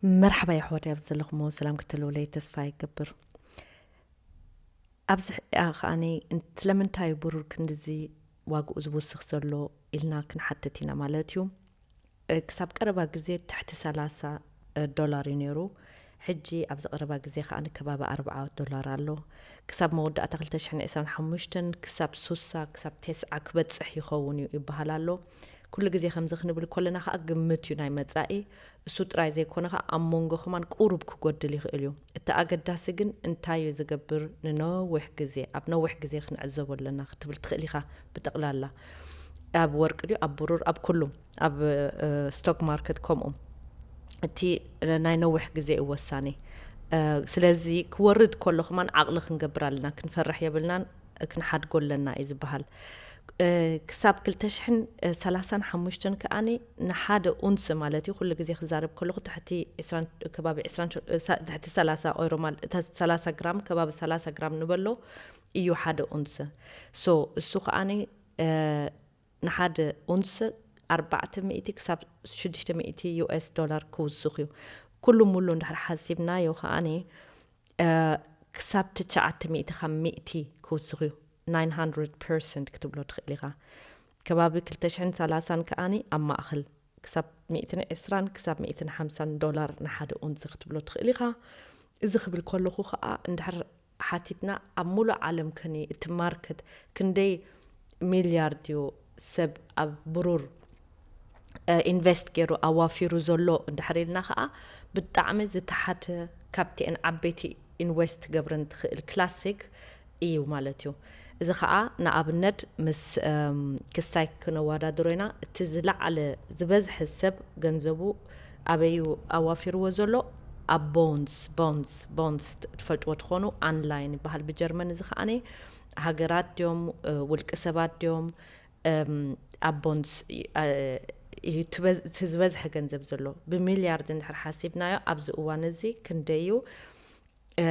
መርሓባ የሕዋት፣ ኣብ ዘለኹሞ ሰላም ክትህልውለይ ተስፋ ይገብር። ኣብዚ ሕኣ ከኣኒ እን-፣ ስለምንታይ እዩ ብሩር ክንድዚ ዋግኡ ዝውስኽ ዘሎ ኢልና ክንሓትት ኢና ማለት እዩ። እ፣ ክሳብ ቀረባ ግዜ ትሕቲ ሰላሳ ዶላር እዩ ነይሩ። ሕጂ ኣብዚ ቀረባ ግዜ ከኣ ከባቢ ኣርብዓ ዶላር ኣሎ። ክሳብ መወዳእታ ክልተ ሽሕን ዕስራን ሓሙሽተን ክሳብ ሱሳ ክሳብ ተስዓ ክበጽሕ ይኸውን እዩ ይበሃል ኣሎ። ኩሉ ግዜ ከምዚ ክንብል ከለና ከኣ ግምት እዩ ናይ መጻኢ። እሱ ጥራይ ዘይኮነ ከኣ ኣብ መንጎ ከማን ቁሩብ ክጎድል ይኽእል እዩ። እቲ ኣገዳሲ ግን እንታይ እዩ ዝገብር ንነዊሕ ግዜ፣ ኣብ ነዊሕ ግዜ ክንዕዘቦ ኣለና ክትብል ትኽእል ኢኻ። ብጠቕላላ ኣብ ወርቂ ድዩ ኣብ ብሩር ኣብ ኩሉ ኣብ፣ እ፣ ስቶክ ማርኬት ከምኡ እቲ ናይ ነዊሕ ግዜ እዩ ወሳኒ። እ፣ ስለዚ ክወርድ ከሎ ከማን ዓቕሊ ክንገብር ኣለና፣ ክንፈርሕ የብልናን፣ ክንሓድጎ ኣለና እዩ ዝበሃል። እ፣ ክሳብ ክልተ ሽሕን ሰላሳን ሓሙሽተን ከኣኒ ንሓደ ኡንስ ማለት እዩ፣ ኩሉ ግዜ ክዛረብ ከለኹ ትሕቲ ዕስራን፣ ከባቢ ዕስራን፣ እ፣ ሳ-፣ ትሕቲ ሰላሳ ኦይሮ ማል-፣ እታ ሰላሳ ግራም፣ ከባቢ ሰላሳ ግራም ንበሎ እዩ ሓደ ኡንስ። ሶ እሱ ከኣኒ፣ እ፣ ንሓደ ኡንስ ኣርባዕተ ሚእቲ ክሳብ ሽዱሽተ ሚእቲ ዩ ኤስ ዶላር ክውስኽ እዩ። ኩሉ ሙሉ እንድሕር ሓሲብናዮ ከኣኒ፣ እ፣ ክሳብ ትሽዓተ ሚእቲ ካብ ሚእቲ ክውስኽ እዩ። ናይን ሃንድረድ ፐርሰንት ክትብሎ ትኽእል ኢኻ። ከባቢ ክልተ ሽሕን ሰላሳን ከኣኒ ኣብ ማእኸል ክሳብ ሚእትን ዕስራን ክሳብ ሚእትን ሓምሳን ዶላር ንሓደ ኡንስ ክትብሎ ትኽእል ኢኻ። እዚ ክብል ከለኹ ከኣ እንድሕር ሓቲትና ኣብ ሙሉእ ዓለም ከኒ እቲ ማርኬት ክንደይ ሚልያርድ እዩ ሰብ ኣብ ብሩር፣ እ፣ ኢንቨስት ገይሩ ኣዋፊሩ ዘሎ እንድሕር ኢልና ከኣ ብጣዕሚ ዝተሓተ ካብቲኤን ዓበይቲ ኢንቨስት ክገብረን ትኽእል ክላሲክ እዩ ማለት እዩ። እዚ ከኣ ንኣብነት ምስ፣ እም፣ ክስታይ ክነወዳድሮ ኢና። እቲ ዝለዓለ ዝበዝሐ ሰብ ገንዘቡ ኣበዩ ኣዋፊርዎ ዘሎ? ኣብ ቦንድስ፣ ቦንድስ፣ ቦንድስ ት-፣ ትፈልጥዎ ትኾኑ፣ ኣንላይን ይበሃል ብጀርመን። እዚ ከኣኒ ሃገራት ድዮም፣ እ፣ ውልቂ ሰባት ድዮም፣ እም፣ ኣብ ቦንድስ እ፣ እዩ ትበዝ-፣ እቲ ዝበዝሐ ገንዘብ ዘሎ። ብሚልያርድ እንድሕር ሓሲብናዮ ኣብዚ እዋን እዚ ክንደይ እዩ? እ፣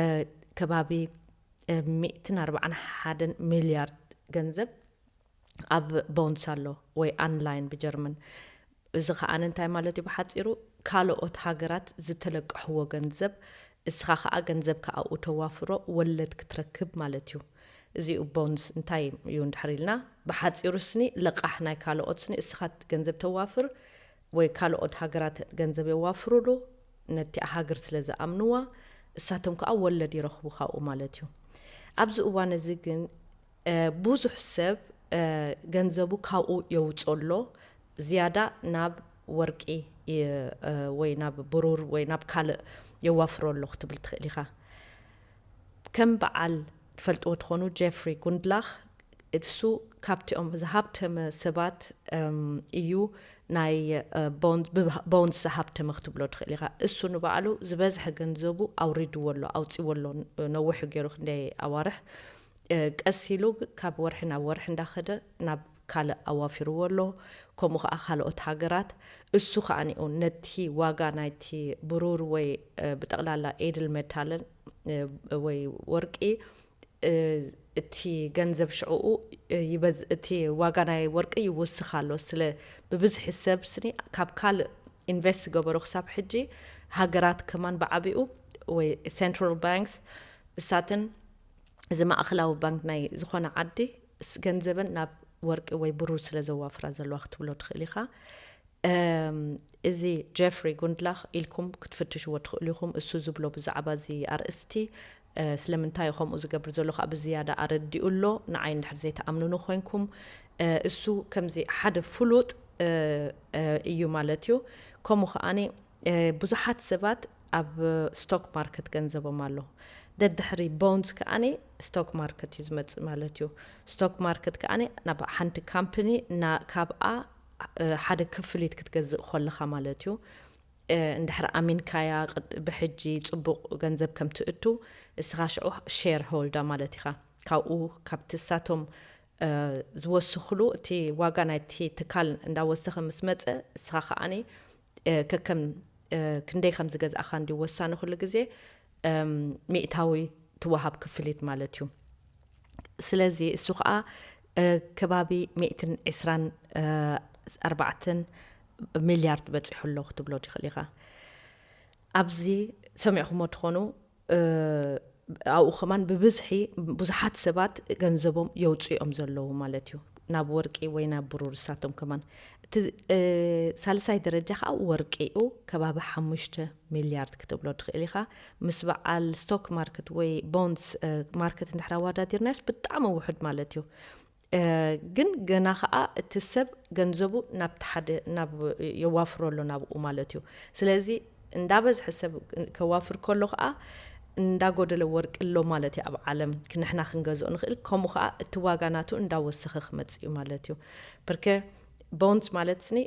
ከባቢ፣ እ፣ ሚእትን ኣርባዓን ሓደን ሚልያርድ ገንዘብ ኣብ ቦንድስ ኣሎ ወይ ኣንላይን ብጀርመን። እዚ ከኣ እንታይ ማለት እዩ ብሓጺሩ? ካልኦት ሃገራት ዝተለቅሕዎ ገንዘብ እስኻ ከኣ ገንዘብካ ኣብኡ ተዋፍሮ ወለድ ክትረክብ ማለት እዩ። እዚኡ ቦንድስ እንታይ እዩ እንድሕር ኢልና፣ ብሓጺሩ ስኒ ለቃሕ ናይ ካልኦት ስኒ እስኻ ገንዘብ ተዋፍር ወይ ካልኦት ሃገራት ገንዘብ የዋፍሩሉ፣ ነቲ ሃገር ስለ ዝኣምንዋ እሳቶም ከኣ ወለድ ይረኽቡ ካብኡ ማለት እዩ። ኣብዚ እዋን እዚ ግን እ፣ ብዙሕ ሰብ፣ እ፣ ገንዘቡ ካብኡ የውፅኦ ኣሎ፣ ዝያዳ ናብ ወርቂ ይ-፣ እ፣ ወይ ናብ ብሩር ወይ ናብ ካልእ የዋፍሮ ኣሎ ክትብል ትኽእል ኢኻ። ከም በዓል ትፈልጥዎ ትኾኑ ጄፍሪ ጉንድላኽ፣ እሱ ካብቲኦም ዝሃብተመ ሰባት፣ እም፣ እዩ። ናይ፣ እ፣ ቦንድ፣ ብብ-፣ ቦንድስ ዝሃብተመ ክትብሎ ትኽእል ኢኻ። እሱ ንባዕሉ ዝበዝሐ ገንዘቡ ኣውሪድዎ ኣሎ፣ ኣውፂዎ ኣሎ፣ ን-፣ ነዊሑ ገይሩ ክንደይ ኣዋርሕ። እ፣ ቀስ ኢሉ ግ-፣ ካብ ወርሒ ናብ ወርሒ እንዳኸደ ናብ ካልእ ኣዋፊርዎ ኣሎ። ከምኡ ኸዓ ካልኦት ሃገራት። እሱ ኸዓ ኒኡ ነቲ ዋጋ ናይቲ ብሩር ወይ፣ እ፣ ብጠቕላላ ኤድል ሜታልን፣ እ፣ ወይ ወርቂ፣ እ፣ እቲ ገንዘብ ሽዕኡ፣ እ፣ ይበዝ-፣ እቲ ዋጋ ናይ ወርቂ ይውስኽ ኣሎ። ስለ ብብዝሒ ሰብ ስኒ ካብ ካልእ ኢንቨስት ዝገበሩ ክሳብ ሕጂ ሃገራት ከማን ብዓቢኡ ወይ ሴንትራል ባንክስ እሳትን እዚ ማእኸላዊ ባንክ ናይ ዝኾነ ዓዲ ስ-፣ ገንዘበን ናብ ወርቂ ወይ ብሩር ስለ ዘዋፍራ ዘለዋ ክትብሎ ትኽእል ኢኻ። እም፣ እዚ ጄፍሪ ጉንድላኽ ኢልኩም ክትፍትሽዎ ትኽእሉ ኢኹም። እሱ ዝብሎ ብዛዕባ እዚ ኣርእስቲ፣ እ፣ ስለምንታይ እዩ ከምኡ ዝገብር ዘሎ ከኣ ብዝያዳ ኣረዲኡ ኣሎ። ንዓይ እንድሕር ዘይትኣምኑኒ ኮይንኩም፣ እ፣ እሱ ከምዚ ሓደ ፍሉጥ፣ እ፣ እ፣ እዩ ማለት እዩ። ከምኡ ከኣኒ እ፣ ብዙሓት ሰባት ኣብ ስቶክ ማርኬት ገንዘቦም ኣሎ። ደድሕሪ ቦንድስ ከኣኒ ስቶክ ማርኬት እዩ ዝመጽእ ማለት እዩ። ስቶክ ማርኬት ከኣኒ ናብ ሓንቲ ካምፕኒ ና-፣ ካብኣ፣ እ፣ ሓደ ክፍሊት ክትገዝእ ከለኻ ማለት እዩ። እ፣ እንድሕር ኣሚንካያ ቅድ-፣ ብሕጂ ጽቡቕ ገንዘብ ከም ትእቱ፣ እስኻ ሽዑ ሼር ሆልዳ ማለት ኢኻ። ካብኡ፣ ካብቲ እሳቶም፣ እ፣ ዝወስኽሉ፣ እቲ ዋጋ ናይቲ ትካል እንዳወሰኸ ምስ መጸ፣ እስኻ ከኣኒ፣ እ፣ ከከም፣ እ፣ ክንደይ ከም ዝገዛእኻ እንድዩ ወሳኒ ኩሉ ግዜ፣ እም፣ ሚእታዊ ትወሃብ ክፍሊት ማለት እዩ። ስለዚ እሱ ኸኣ፣ እ፣ ከባቢ ሚእትን ዕስራን፣ እ፣ ኣርባዕተን ሚልያርድ በጺሑ ኣሎ ክትብሎ ትኽእል ኢኻ። ኣብዚ ሰሚዕኹሞ ትኾኑ፣ ኣብኡ ከማን ብብዝሒ ብዙሓት ሰባት ገንዘቦም የውፅኦም ዘለዉ ማለት እዩ፣ ናብ ወርቂ ወይ ናብ ብሩር። እሳቶም ከማን እቲ ሳልሳይ ደረጃ ከዓ ወርቂ እዩ። ከባቢ ሓሙሽተ ሚልያርድ ክትብሎ ትኽእል ኢኻ። ምስ በዓል ስቶክ ማርኬት ወይ ቦንድስ ማርኬት እንድሕር ኣወዳዲርናዮስ ብጣዕሚ ውሑድ ማለት እዩ። ግን ገና ከዓ እቲ ሰብ ገንዘቡ ናብቲ ሓደ ናብ የዋፍሮ ኣሎ ናብኡ ማለት እዩ። ስለዚ እንዳበዝሐ ሰብ ከዋፍር ከሎ ከዓ እንዳጎደለ ወርቂ ኣሎ ማለት እዩ ኣብ ዓለም። ንሕና ክንገዝኦ ንኽእል፣ ከምኡ ከዓ እቲ ዋጋ ናቱ እንዳወሰኸ ክመፅእ እዩ ማለት እዩ። ብርከ ቦንድስ ማለት ስኒ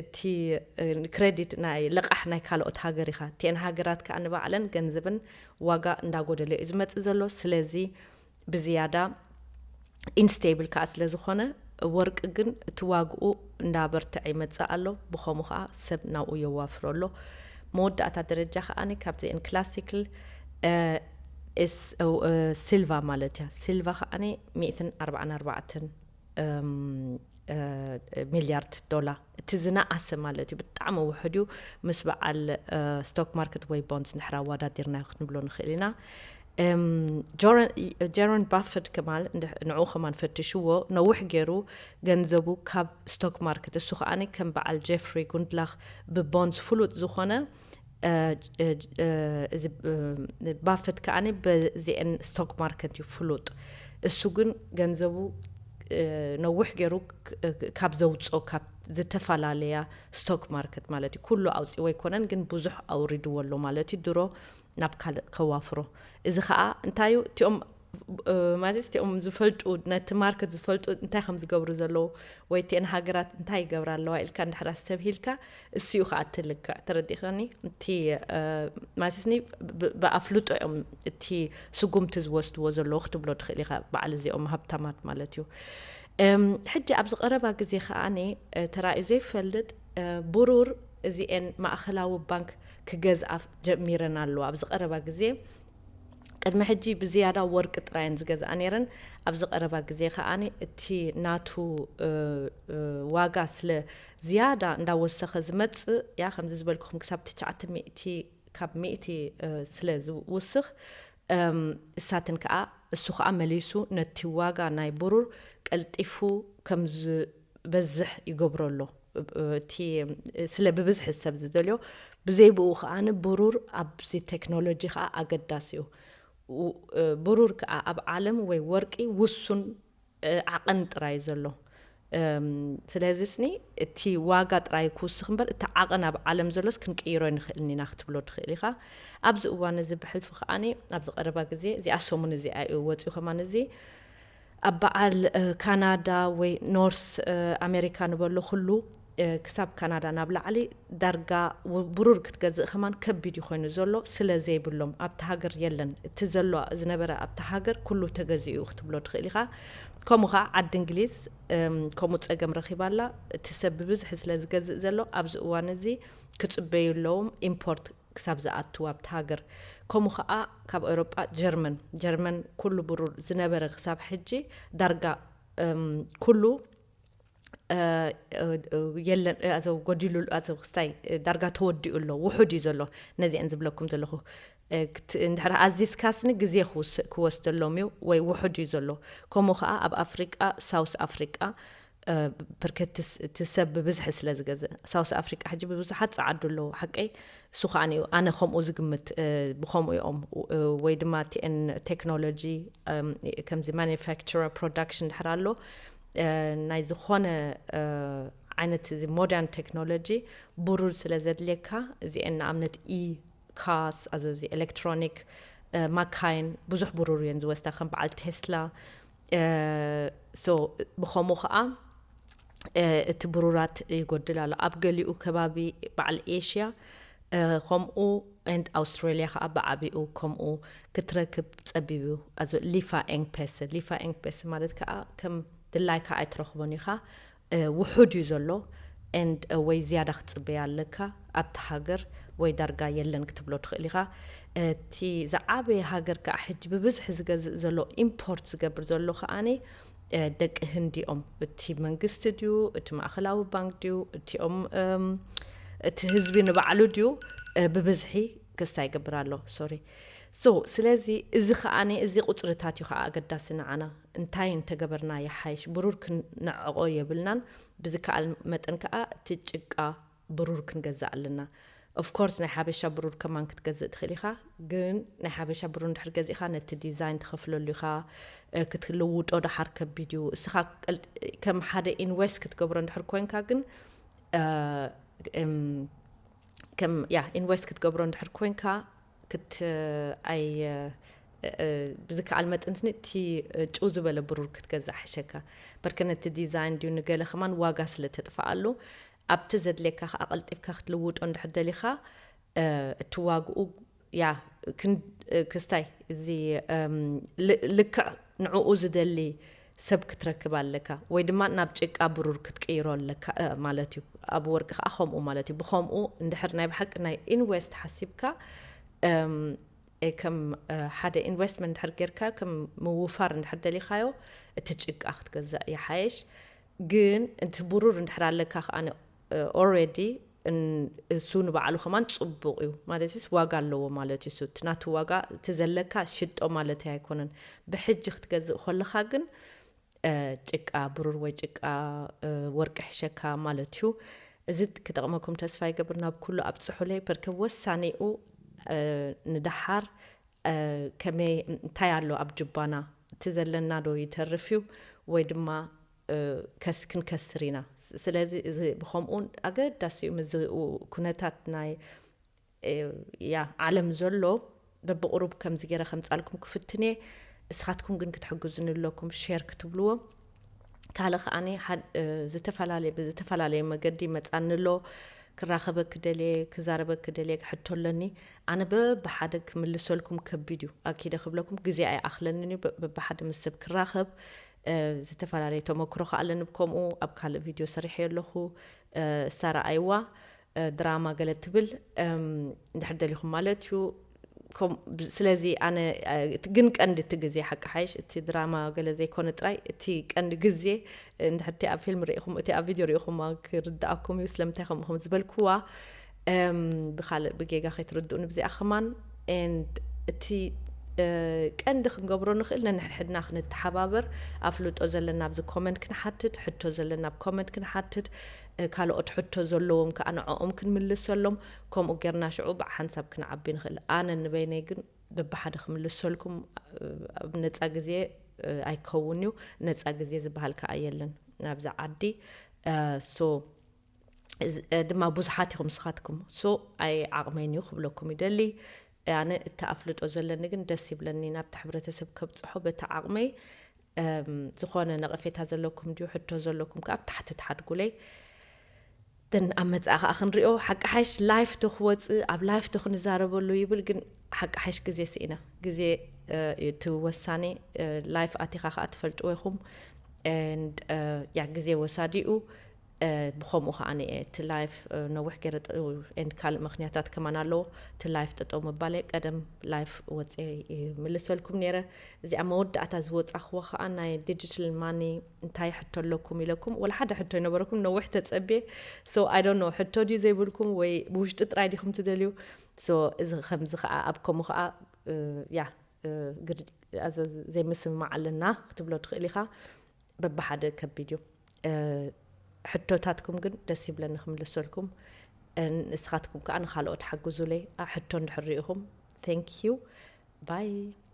እቲ ክሬዲት ናይ ልቓሕ ናይ ካልኦት ሃገር ኢኻ። እቲአን ሃገራት ከዓ ንባዕለን ገንዘብን ዋጋ እንዳጎደለ እዩ ዝመፅእ ዘሎ። ስለዚ ብዝያዳ ኢንስቴብል ከዓ ስለ ዝኾነ፣ ወርቂ ግን እቲ ዋግኡ እንዳበርትዐ ይመፅእ ኣሎ። ብኸምኡ ከዓ ሰብ ናብኡ የዋፍሮ ኣሎ። መወዳእታ ደረጃ ከዓኒ ካብዚአን ክላሲክል ሲልቫ ማለት እያ። ሲልቫ ከዓኒ ሚእትን ኣርባዓን ኣርባዕተን ሚልያርድ ዶላር፣ እቲ ዝነኣሰ ማለት እዩ። ብጣዕሚ ውሑድ እዩ። ምስ በዓል ስቶክ ማርኬት ወይ ቦንድስ እንድሕር ኣወዳዲርናዮ ክንብሎ ንኽእል ኢና። ጀረን ባፈት ከማል ንዑ ከማን ፈትሽዎ። ነዊሕ ገይሩ ገንዘቡ ካብ ስቶክ ማርኬት፣ እሱ ከዓኒ ከም በዓል ጀፍሪ ጉንድላኽ ብቦንድስ ፍሉጥ ዝኾነ፣ እዚ ባፈት ከዓኒ በዚአን ስቶክ ማርኬት እዩ ፍሉጥ። እሱ ግን ገንዘቡ ነዊሕ ገይሩ ካብ ዘውፅኦ፣ ካብ ዝተፈላለያ ስቶክ ማርኬት ማለት እዩ። ኩሉ ኣውፂዎ ኣይኮነን፣ ግን ብዙሕ ኣውሪድዎ ኣሎ ማለት እዩ። ድሮ ናብ ካልእ ከዋፍሮ። እዚ ከዓ እንታይ እዩ? እቲኦም ማለት እቲኦም ዝፈልጡ፣ ነቲ ማርኬት ዝፈልጡ እንታይ ከም ዝገብሩ ዘለዉ ወይ እቲአን ሃገራት እንታይ ይገብራ ኣለዋ ኢልካ እንድሕር ኣስተብሂልካ፣ እሱ እዩ ከዓ እቲ ልክዕ። ተረዲእኸኒ? እቲ ማለት ኒ ብኣፍልጦ እዮም እቲ ስጉምቲ ዝወስድዎ ዘለዉ ክትብሎ ትኽእል ኢኻ፣ በዓል እዚኦም ሃብታማት ማለት እዩ። ሕጂ ኣብዚ ቀረባ ግዜ ከዓኒ ተራእዩ ዘይፈልጥ ብሩር እዚአን ማእኸላዊ ባንክ ክገዝኣ ጀሚረን ኣለዋ። ኣብዚ ቀረባ ግዜ ቅድሚ ሕጂ ብዝያዳ ወርቂ ጥራየን ዝገዝኣ ነይረን። ኣብዚ ቀረባ ግዜ ከዓኒ እቲ ናቱ ዋጋ ስለ ዝያዳ እንዳወሰኸ ዝመጽእ እያ። ከምዚ ዝበልኩኹም ክሳብ ትሽዓተ ሚእቲ ካብ ሚእቲ ስለ ዝውስኽ፣ እሳትን ከኣ እሱ ከኣ መሊሱ ነቲ ዋጋ ናይ ብሩር ቀልጢፉ ከም ዝበዝሕ ይገብሮ ኣሎ። እቲ ስለ ብብዝሒ ሰብ ዝደልዮ፣ ብዘይ ብኡ ከኣ ብሩር ኣብዚ ቴክኖሎጂ ከኣ ኣገዳሲ እዩ። ብሩር ከኣ ኣብ ዓለም ወይ ወርቂ ውሱን ዓቐን ጥራይ ዘሎ። ስለዚ ስኒ እቲ ዋጋ ጥራይ ክውስኽ እምበር እቲ ዓቐን ኣብ ዓለም ዘሎስ ክንቅይሮ ንኽእል ኢና ክትብሎ ትኽእል ኢኻ። ኣብዚ እዋን እዚ ብሕልፊ ከዓኒ ኣብዚ ቀረባ ግዜ እዚኣ ሰሙን እዚኣ እዩ ወፂኡ ከማን እዚ ኣብ በዓል ካናዳ ወይ ኖርስ ኣሜሪካ ንበሎ ኩሉ ክሳብ ካናዳ ናብ ላዕሊ ዳርጋ ብሩር ክትገዝእ ከማን ከቢድ እዩ ኮይኑ ዘሎ ስለ ዘይብሎም ኣብቲ ሃገር የለን። እቲ ዘሎ ዝነበረ ኣብቲ ሃገር ኩሉ ተገዚኡ ክትብሎ ትኽእል ኢኻ። ከምኡ ከዓ ዓዲ እንግሊዝ ከምኡ ፀገም ረኺባ ኣላ። እቲ ሰብ ብብዝሒ ስለ ዝገዝእ ዘሎ ኣብዚ እዋን እዚ ክፅበዩ ኣለዎም ኢምፖርት ክሳብ ዝኣትው ኣብቲ ሃገር። ከምኡ ከዓ ካብ ኤውሮጳ ጀርመን፣ ጀርመን ኩሉ ብሩር ዝነበረ ክሳብ ሕጂ ዳርጋ ኩሉ የለን፣ ኣዘው ጎዲሉ፣ ኣዘው ክስታይ ዳርጋ ተወዲኡ ኣሎ፣ ውሑድ እዩ ዘሎ። ነዚአን ዝብለኩም ዘለኹ እንድሕር ኣዚዝካስኒ ግዜ ክወስደሎም እዩ ወይ ውሑድ እዩ ዘሎ። ከምኡ ከዓ ኣብ ኣፍሪቃ፣ ሳውስ ኣፍሪቃ ብርከት እቲ ሰብ ብብዝሒ ስለ ዝገዝእ፣ ሳውስ ኣፍሪቃ ሕጂ ብብዙሓት ጸዓዱ ኣለዉ። ሓቀይ እሱ ከዓ እዩ። ኣነ ከምኡ ዝግምት፣ ብከምኡ እዮም። ወይ ድማ ቲኤን ቴክኖሎጂ፣ ከምዚ ማኒፋክቸር ፕሮዳክሽን ድሕር ኣሎ፣ ናይ ዝኾነ ዓይነት እዚ ሞደርን ቴክኖሎጂ ብሩር ስለ ዘድልየካ፣ እዚአን ንኣብነት ኢ ካስ፣ ኣዞ እዚ ኤሌክትሮኒክ ማካይን ብዙሕ ብሩር እየን ዝወስዳ፣ ከም በዓል ቴስላ። ሶ ብኸምኡ ከዓ እቲ ብሩራት ይጎድል ኣሎ። ኣብ ገሊኡ ከባቢ በዓል ኤሽያ ከምኡ፣ ኤንድ ኣውስትራሊያ ከዓ ብዓቢኡ ከምኡ ክትረክብ ጸቢብ እዩ። ኣዞ ሊፋ ኤንግፔስ፣ ሊፋ ኤንግፔስ ማለት ከዓ ከም ድላይካ ኣይትረኽቦን ኢኻ፣ ውሑድ እዩ ዘሎ። ኤንድ ወይ ዝያዳ ክትጽበያ ኣለካ ኣብቲ ሃገር፣ ወይ ዳርጋ የለን ክትብሎ ትኽእል ኢኻ። እቲ ዝዓበየ ሃገር ከዓ ሕጂ ብብዝሒ ዝገዝእ ዘሎ፣ ኢምፖርት ዝገብር ዘሎ ከዓኒ ደቂ ህንዲ እዮም። እቲ መንግስቲ ድዩ፣ እቲ ማእኸላዊ ባንክ ድዩ፣ እቲኦም እቲ ህዝቢ ንባዕሉ ድዩ ብብዝሒ ክስታ ይገብር ኣሎ? ሶሪ። ሶ ስለዚ እዚ ከዓኒ፣ እዚ ቁፅርታት እዩ ከዓ ኣገዳሲ ንዓና። እንታይ እንተገበርና ይሓይሽ? ብሩር ክንዕቆ የብልናን። ብዝከኣል መጠን ከዓ እቲ ጭቃ ብሩር ክንገዝእ ኣለና። ኦፍኮርስ ናይ ሓበሻ ብሩር ከማን ክትገዝእ ትኽእል ኢኻ፣ ግን ናይ ሓበሻ ብሩር እንድሕር ገዚእኻ ነቲ ዲዛይን ትኸፍለሉ ኢኻ። ክትልውጦ ደሓር ከቢድ እዩ። እስኻ ከም ሓደ ኢንቨስት ክትገብሮ እንድሕር ኮንካ ግን ከም ያ ኢንቨስት ክትገብሮ እንድሕር ኮንካ ክት ኣይ ብዝከኣል መጠን ስኒ እቲ ጭው ዝበለ ብሩር ክትገዝእ ሓሸካ። በርከ ነቲ ዲዛይን ድዩ ንገለ ከማን ዋጋ ስለ ተጥፍኣሉ ኣብቲ ዘድልየካ ከዓ ቀልጢፍካ ክትልውጦ እንድሕር ደሊኻ እቲ ዋግኡ ያ ክስታይ እዚ ልክዕ ንዕኡ ዝደሊ ሰብ ክትረክብ ኣለካ፣ ወይ ድማ ናብ ጭቃ ብሩር ክትቅይሮ ኣለካ ማለት እዩ። ኣብ ወርቂ ከዓ ከምኡ ማለት እዩ። ብከምኡ እንድሕር ናይ ብሓቂ ናይ ኢንቨስት ሓሲብካ ከም ሓደ ኢንቨስትመንት እንድሕር ጌርካ ከም ምውፋር እንድሕር ደሊኻዮ እቲ ጭቃ ክትገዛእ ይሓየሽ። ግን እቲ ብሩር እንድሕር ኣለካ ከዓ ኦልሬዲ እሱ ንባዕሉ ከማን ፅቡቕ እዩ ማለት ስ ዋጋ ኣለዎ ማለት እዩ። እቲ ናቱ ዋጋ እቲ ዘለካ ሽጦ ማለት ኣይኮነን። ብሕጂ ክትገዝእ ከለካ ግን ጭቃ ብሩር ወይ ጭቃ ወርቂ ሕሸካ ማለት እዩ። እዚ ክጠቕመኩም ተስፋ ይገብር። ናብ ኩሉ ኣብፅሑለይ ፐርከብ ወሳኒኡ ንደሓር ከመይ እንታይ ኣሎ ኣብ ጅባና እቲ ዘለና ዶ ይተርፍ እዩ ወይ ድማ ክንከስር ኢና። ስለዚ እዚ ብከምኡ ኣገዳሲ እዩ። ምዚ ኩነታት ናይ ያ ዓለም ዘሎ በብቕሩብ ከምዚ ገይረ ከምፃልኩም ክፍትን እየ። እስኻትኩም ግን ክትሕግዙኒ ኣለኩም ሸር ክትብልዎ። ካልእ ከዓኒ ዝተፈላለየ ብዝተፈላለየ መገዲ መፃኒ ኣሎ። ክራኸበኪ ደልየ ክዛረበኪ ደልየ ሕቶ ኣለኒ። ኣነ በብሓደ ክምልሰልኩም ከቢድ እዩ። ኣኪደ ክብለኩም ግዜ ኣይኣኽለንን እዩ። በብሓደ ምስ ሰብ ክራኸብ ዝተፈላለየ ተመክሮ ከኣለኒ ብከምኡ ኣብ ካልእ ቪድዮ ሰሪሐ ኣለኹ። እሳ ረኣይዋ ድራማ ገለ ትብል እንድሕር ደሊኹም ማለት እዩ። ስለዚ ኣነ ግን ቀንዲ እቲ ግዜ ሓቂ ሓይሽ እቲ ድራማ ገለ ዘይኮነ ጥራይ እቲ ቀንዲ ግዜ እንድሕር እቲ ኣብ ፊልም ርኢኹም እቲ ኣብ ቪድዮ ርኢኹም ክርድኣኩም እዩ ስለምንታይ ከምኡ ከም ዝበልክዋ። ብካልእ ብጌጋ ከይትርድኡኒ ብዚኣ ከማን and እቲ ቀንዲ ክንገብሮ ንኽእል ነንሕድሕድና ክንተሓባበር ኣፍልጦ ዘለና ኣብዚ ኮመንት ክንሓትት ሕቶ ዘለና ኣብ ኮመንት ክንሓትት ካልኦት ሕቶ ዘለዎም ከዓ ንዕኦም ክንምልሰሎም ከምኡ ጌርና ሽዑ ብሓንሳብ ክንዓቢ ንኽእል። ኣነ ንበይነይ ግን በብሓደ ክምልሰልኩም ኣብ ነፃ ግዜ ኣይከውን እዩ። ነፃ ግዜ ዝበሃል ከዓ የለን ናብዛ ዓዲ። ሶ ድማ ብዙሓት ኢኹም ንስኻትኩም። ሶ ኣይ ዓቕመይን እዩ ክብለኩም ይደሊ። ኣነ እቲ ኣፍልጦ ዘለኒ ግን ደስ ይብለኒ ናብቲ ሕብረተሰብ ከብፅሖ በቲ ዓቕመይ። ዝኾነ ነቐፌታ ዘለኩም ድዩ ሕቶ ዘለኩም ከዓ ኣብ ታሕቲ ትሓድጉለይ። ን ኣብ መፅኣ ከዓ ክንሪኦ ሓቂ ሓይሽ ላይፍ ዶ ክወፅእ ኣብ ላይፍ ዶ ክንዛረበሉ ይብል ግን ሓቂ ሓይሽ ግዜ ስኢና ግዜ እቲ ወሳኒ። ላይፍ ኣቲኻ ከዓ ትፈልጥዎ ኢኹም። ያ ግዜ ወሳዲኡ ብኸምኡ ከዓ እቲ ላይፍ ነዊሕ ገይረ ን ካልእ ምክንያታት ከማን ኣለዎ። እቲ ላይፍ ጠጠው ምባለ ቀደም ላይፍ ወፀ ይምልሰልኩም ነይረ። እዚኣ መወዳእታ ዝወፃኽዎ ከዓ ናይ ዲጂታል ማኒ እንታይ ሕቶ ኣለኩም ኢለኩም ወላ ሓደ ሕቶ ይነበረኩም ነዊሕ ተፀብየ። So I don't know ሕቶ ድዩ ዘይብልኩም ወይ ብውሽጢ ጥራይ ዲኹም ትደልዩ? So እዚ ከምዚ ከዓ ኣብ ከምኡ ከዓ ያ ዘይምስምማዕ ኣለና ክትብሎ ትኽእል ኢኻ። በብሓደ ከቢድ እዩ። ሕቶታትኩም ግን ደስ ይብለኒ ክምልሰልኩም። ንስኻትኩም ከዓ ንካልኦት ሓግዙለይ ሕቶ እንድሕር ርኢኹም። Thank you bye።